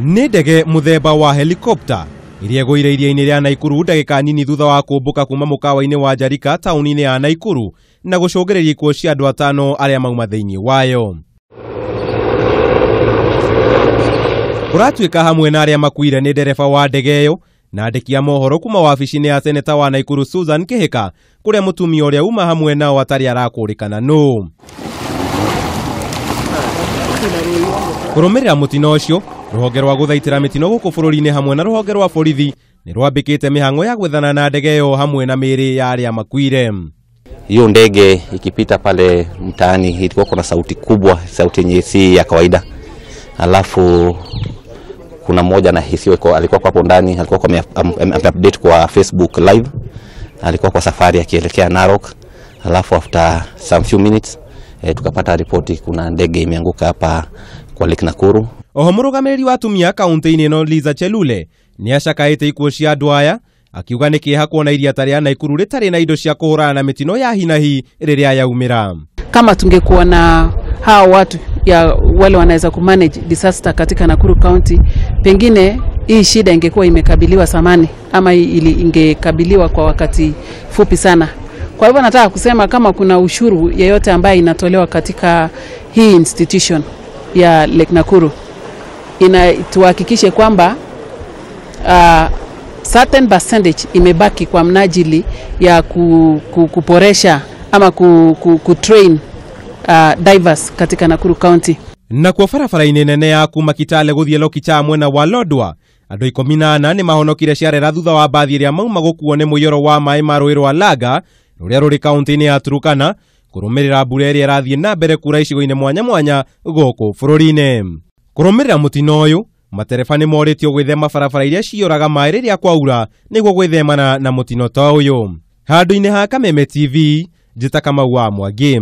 Nĩ ndege mũthemba wa helicopter iria ĩgũire iria-inĩ rĩa Naikuru ndagĩka nini thutha wa kũmbũka kuma mũkawa-inĩ wa Njarika taũni-inĩ ya Naikuru na gũcũngĩrĩria ikuũ cia andũ atano arĩa mauma thĩinĩ wayo. Kũratuĩka hamwe na arĩa makuire nĩ ndereba wa ndege ĩyo na andĩki a mohoro kuma wabici-inĩ ya seneta wa Naikuru Susan Kihika kũrĩa mũtumia ũrĩa uma hamwe nao atarĩ arakũrĩkana nũ. Kũrũmĩrĩra mũtino ũcio, rũhonge rwa gũthaitĩra mĩtino gũkũ bũrũri-inĩ hamwe na rũhonge rwa borithi nĩ rwambĩkĩte mĩhang'o ya gwethana na ndege ĩyo hamwe na mĩĩrĩ ya arĩa makuire. Hiyo ndege ikipita pale mtaani ilikuwa kuna sauti kubwa, sauti yenye si ya kawaida. Alafu kuna mmoja anahisiwa alikuwa hapo ndani, alikuwa kwa update kwa Facebook live, alikuwa kwa safari akielekea Narok. Alafu after some few minutes tukapata ripoti kuna ndege imeanguka hapa kwa Lake Nakuru. Oho mũrũgamĩrĩri wa atumia kaunti-inĩ ĩno Liza Chelule nĩ acakaĩte ikuũ cia andũ aya akiuga nĩ kĩeha kuona iria ta rĩa Naikuru rĩtarĩ na indo cia kũhũrana na mĩtino ya hinahi rĩrĩa yaumĩra. Kama tungekuwa na hao watu ya wale wanaweza kumanage disaster katika Nakuru County, pengine hii shida ingekuwa imekabiliwa samani ama ili ingekabiliwa kwa wakati fupi sana. Kwa hivyo nataka kusema kama kuna ushuru yeyote ambaye inatolewa katika hii institution ya Lake Nakuru, inatuhakikishe kwamba certain percentage imebaki kwa mnajili ya kuporesha ama kutrain divers katika Nakuru County. Na kwa barabara-inĩ nene ya kuma Kitale gũthiĩ Lokicha mwena wa Lodwar, andũ 14 nĩ mahonokire ciarera thutha wa mbathi ĩrĩa mauma gũkuo nĩ mũiyũro wa maĩ ma rũĩ rwa Laga rũrĩa rũrĩ kaunti-inĩ ya Turkana kũrũmĩrĩra mbura ĩrĩa ĩrathiĩ na mbere kura icigo-inĩ mwanya mwanya gũkũ bũrũri-inĩ. Kũrũmĩrĩra mũtino ũyũ, matereba nĩ morĩtio gwĩthema barabara iria ciyũraga maĩ rĩrĩa kwaura nĩguo gwĩthemana na mũtino ta ũyũ. Handũ-inĩ ha Kameme TV, njĩta Kamau wa Mwangi.